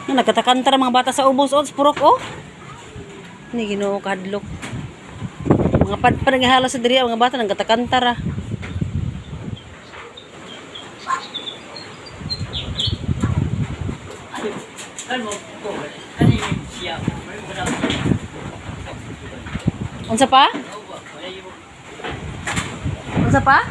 Na nagkatakanta mga bata sa ubos oh, sa purok oh. Ni Ginoo, kadlok. Mga padpad naghala sa diri ang mga bata nagkatakanta ra. Unsa pa? Unsa pa?